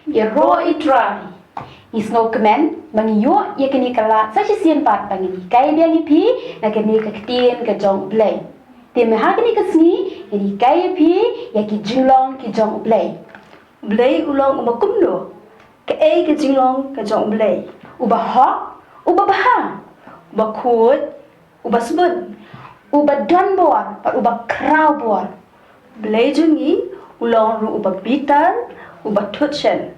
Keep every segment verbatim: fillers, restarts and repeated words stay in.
Ïaroh ïa U Trai. Ngi sngewkmen ba ngi ïoh ïa kane ka lad sa shisien pat ba ngin hikai biang ïa phi na kane ka ktien ka jong U Blei. Te mynta ha kane ka sngi ngin hikai ïa phi ïa ki jinglong ki jong U Blei. U Blei u long uba kumno? Kaei ka jinglong ka jong U Blei? Uba hok, uba bha, uba khuid, uba sbun, uba don bor bad uba khraw bor. Blei jong ngi u long ruh uba bitar, uba thut shen.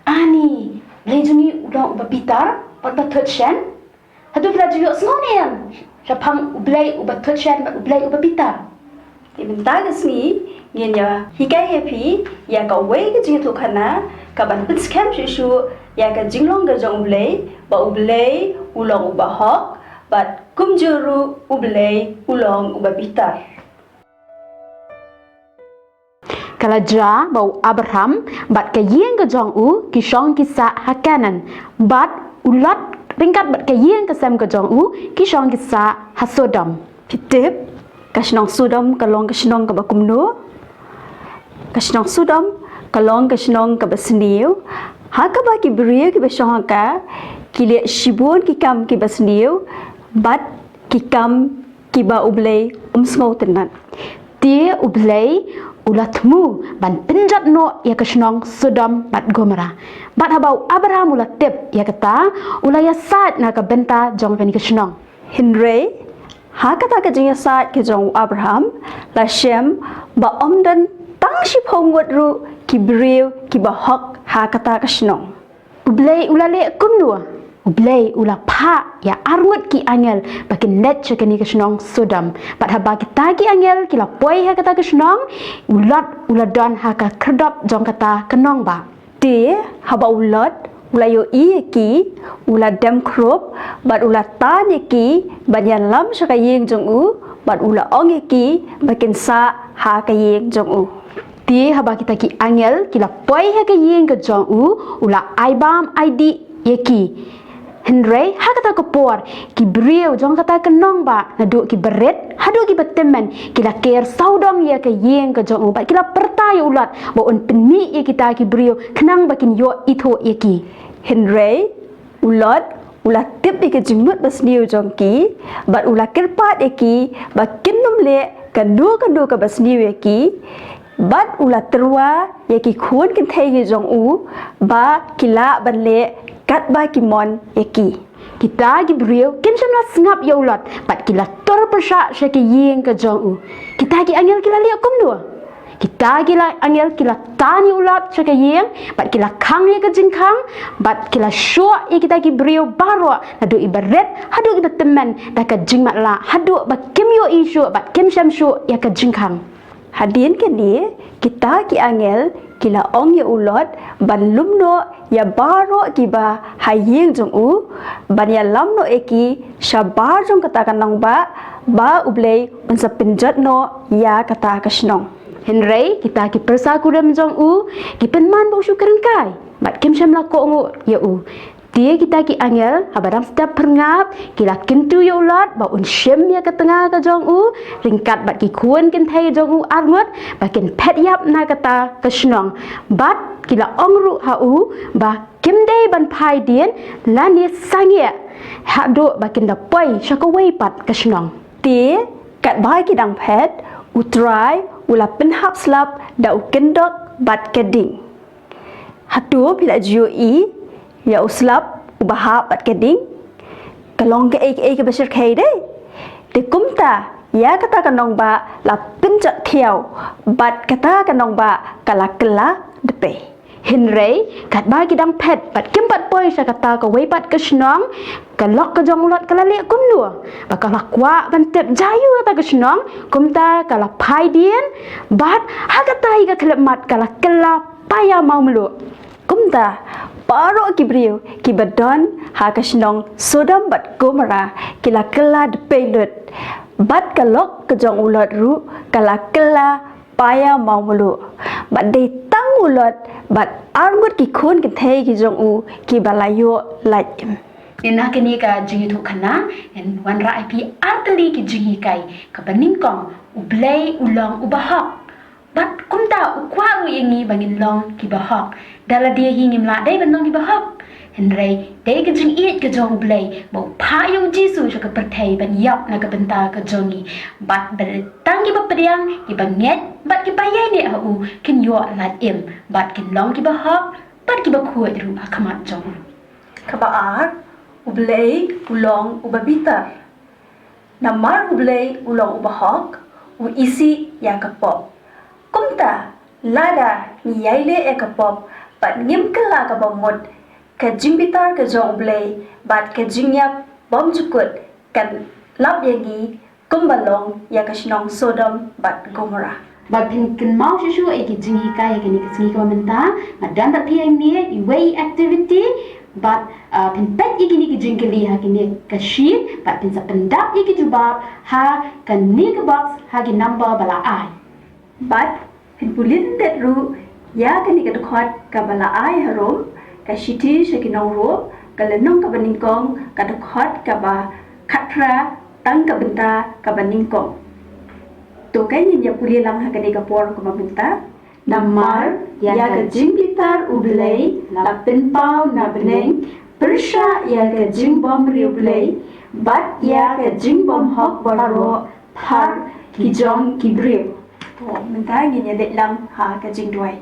Ani, Blei jong ngi u long uba bitar bad uba thut shen? Hato phi la ju ïohsngew ne em shaphang U Blei uba thut shen bad U Blei uba bitar? Te mynta ka sngi ngin ïa hikai ïa phi ïa kawei ka jingïathuhkhana kaban pynskhem shuh shuh ïa ka jinglong ka jong U Blei, ba U Blei u long uba hok, bad kumjuh ruh U Blei u long uba bitar. Ka la jia ba u Abraham bad ka ïing ka jong u ki shong ki sah ha Kanaan, bad u Lot ryngkat bad ka ïing ka sem ka jong u ki shong ki sah ha Sodom. Phi tip, ka shnong Sodom ka long ka shnong kaba kumno? Ka shnong Sodom ka long ka shnong kaba sniew, ha kaba ki briew kiba shong ha ka ki leh shibun ki kam kiba sniew bad ki kam kiba U Blei um sngewtynnat. Te U Blei u la thmu ban pynjot noh ïa ka shnong Sodom bad Gomorrah. Bad haba u Abraham u la tip ïa kata, u la ïasaid na ka bynta jong kane ka shnong. Hynrei ha kata ka jingïasaid ka jong u Abraham, la shem ba ym don tang shiphew ngut ruh ki briew kiba hok ha kata ka shnong. U Blei u la leh kumno? U Blei u la phah ïa arngut ki angel ba kin leit sha kane ka shnong Sodom. Bad haba kita ki angel ki la poi ha kata ka shnong, u Lot u la don ha ka khyrdop jong kata ka nongbah. Te haba u Lot u la ïohi ïa ki, u la dem khrup bad u la tan ïa ki ban ïalam sha ka ïing jong u, bad u la ong ïa ki ba kin sah ha ka ïing jong u. Te haba kita ki angel ki la poi ha ka ïing ka jong u, u la ai bam ai dih ïa ki. Hynrei ha kata ka por ki briew jong kata ka nongbah, naduh kiba rit haduh kiba tymmen, ki la ker sawdong ïa ka ïing ka jong u bad ki la pyrta ïa u Lot ba un pynmih ïa kita ki briew khnang ba kin ïoh ithuh ïa ki. Hynrei u Lot u la tip ïa ka jingmut basniew jong ki bad u la kyrpad ïa ki ba kin ym leh kano kano kaba sniew ïa ki, bad u la tyrwa ïa ki khun kynthei ki jong u ba ki lah ban leh katba ki mon ïa ki. Kita ki briew kim shym la sngap ïa u Lot bad ki la tur pyrshah sha ka ïing ka jong u. Kita ki angel ki la leh kumno? Kita ki la angel ki la tan ïa u Lot sha ka ïing bad ki la khang ïa ka jingkhang, bad ki la shoh ïa kita ki briew baroh, naduh iba rit haduh iba tymmen, da ka jingmatlah haduh ba kim ïohi shuh bad kim shem shuh ïa ka jingkhang. Hadien kane kita ki angel ki la ong ïa u Lot ban lum noh ïa baroh kiba ha ïing jong u, ban ïalam noh ïa ki shabar jong kata ka nongbah, ba U Blei un sa pynjot noh ïa kata ka shnong. Hynrei kita ki pyrsa kurim jong u ki pynman ba u shu kren kai bad kim shym la kohnguh ïa u. Te kita ki angel haba dang step phyrngap ki la kyntu ïa u Lot ba un shim ïa ka tnga ka jong u ryngkat bad ki khun kynthei jong u arngut ba kin phet ïap na kata ka shnong. Bad ki la ong ruh ha u ba kim dei ban phai dien lane sangeh haduh ba kin da poi sha kawei pat ka shnong. Te katba ki dang phet, U Trai u la pynhap slap da u kyndok bad ka ding. Hato phi la ju ïohi ïa u slap uba hap bad ka ding? Ka long kaei kaei kaba shyrkhei de. Te kumta ïa kata ka nongbah la pynjot thiaw bad kata ka nongbah ka la kylla dpei. Hynrei katba ki dang phet bad kim pat poi sha kata kawei pat ka shnong, ka lok ka jong u Lot ka la leh kumno? Ba ka la kwah ban tip jaiu kata ka shnong, kumta ka la phai dien bad ha kata hi ka khyllipmat ka la kylla paia mawmluh. Kumta baroh ki briew kiba don ha ka shnong Sodom bad Gomorrah ki la kylla dpei lut, bad ka lok ka jong u Lot ruh ka la kylla paia mawmluh. Bad dei tang u Lot bad arngut ki khun kynthei ki jong u kiba la ïoh lait im. Te na kane ka jingïathuhkhana ngan wanrah ïa phi artylli ki jinghikai. Kaba nyngkong, U Blei u long uba hok. Bad kumta u kwah ruh ïa ngi ba ngin long kiba hok. Da lade hi ngim lah dei ban long kiba hok. Hynrei dei ka jingïeit ka jong U Blei ba u phah ïa u Jisu sha ka pyrthei ban ïap na ka bynta ka jong ngi. Bad ba tang kiba pdiang, kiba ngeit bad kiba ïaineh ha u kin ïoh lait im bad kin long kiba hok bad kiba khuid ruh ha khmat jong u. Kaba ar, U Blei u long uba bitar. Namar U Blei u long uba hok, u isih ïa ka pop. Kumta, lada ngi ïaileh ïa ka pop bad ngim kylla kaba mut, ka jingbitar ka jong U Blei bad ka jingïap bymjukut kan lap ïa ngi, kumba long ïa ka shnong Sodom bad Gomorrah. Bad phin kynmaw shuh shuh ïa ki jinghikai ha kane ka sngi kaba mynta. Nga don bad phi hangne iwei i activity, bad ah, phin peit ïa kine ki jingkylli ha kane ka sheet, bad phin sa pyndap ïa ki jubab ha kane ka box ha ki number ba la ai. Bad phin pule lyndet ruh ïa kane ka dkhot kaba la ai harum, ka shithi sha ki nongrep, ka lynnong kaba nyngkong, ka dkhot kaba khatphra, tang ka bynta kaba nyngkong. To, ngin ïa pule lang ha kane ka por kaba mynta. Namar ïa ka jingbitar U Blei la pynpaw na bneng pyrshah ïa ka jingbymriewblei bad ïa ka jingbymhok baroh phar ki jong ki briew. To, mynta ngin ïa leit lang ha ka jingduwai.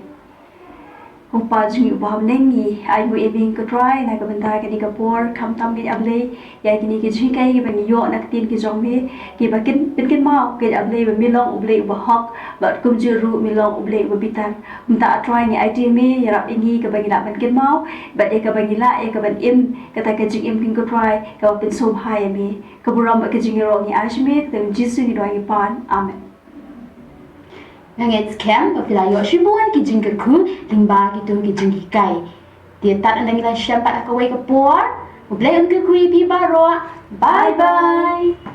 Ko Pa jong ngi uba ha bneng, ngi ainguh ïa me ko Trai na ka bynta kane ka por, khamtam ko Blei, ïa kine ki jinghikai kiba ngi ïoh na ka ktien ka jong me, kiba kin pynkynmaw ko Blei ba me long U Blei uba hok, bad kumjuh ruh me long U Blei uba bitar. Mynta ah Trai ngi aiti ïa me, ïarap ïa ngi kaba ngi lah ban kynmaw, bad ïa kaba ngi lah ïa kaban im kata ka jingim kin ko Trai, kaba pynsngewbha ïa me. Ka burom bad ka jingïaroh ngi ai sha me, ha ka kyrteng Jisu ngi duwai ngi pan. Amen. Nga ngeit skhem ba phi la ïoh shibun ki jingkyrkhu lyngba kito ki jinghikai. Te tad ynda ngi la shem pat ha kawei ka por, U Blei un kyrkhu ïa phi baroh. Bye bye.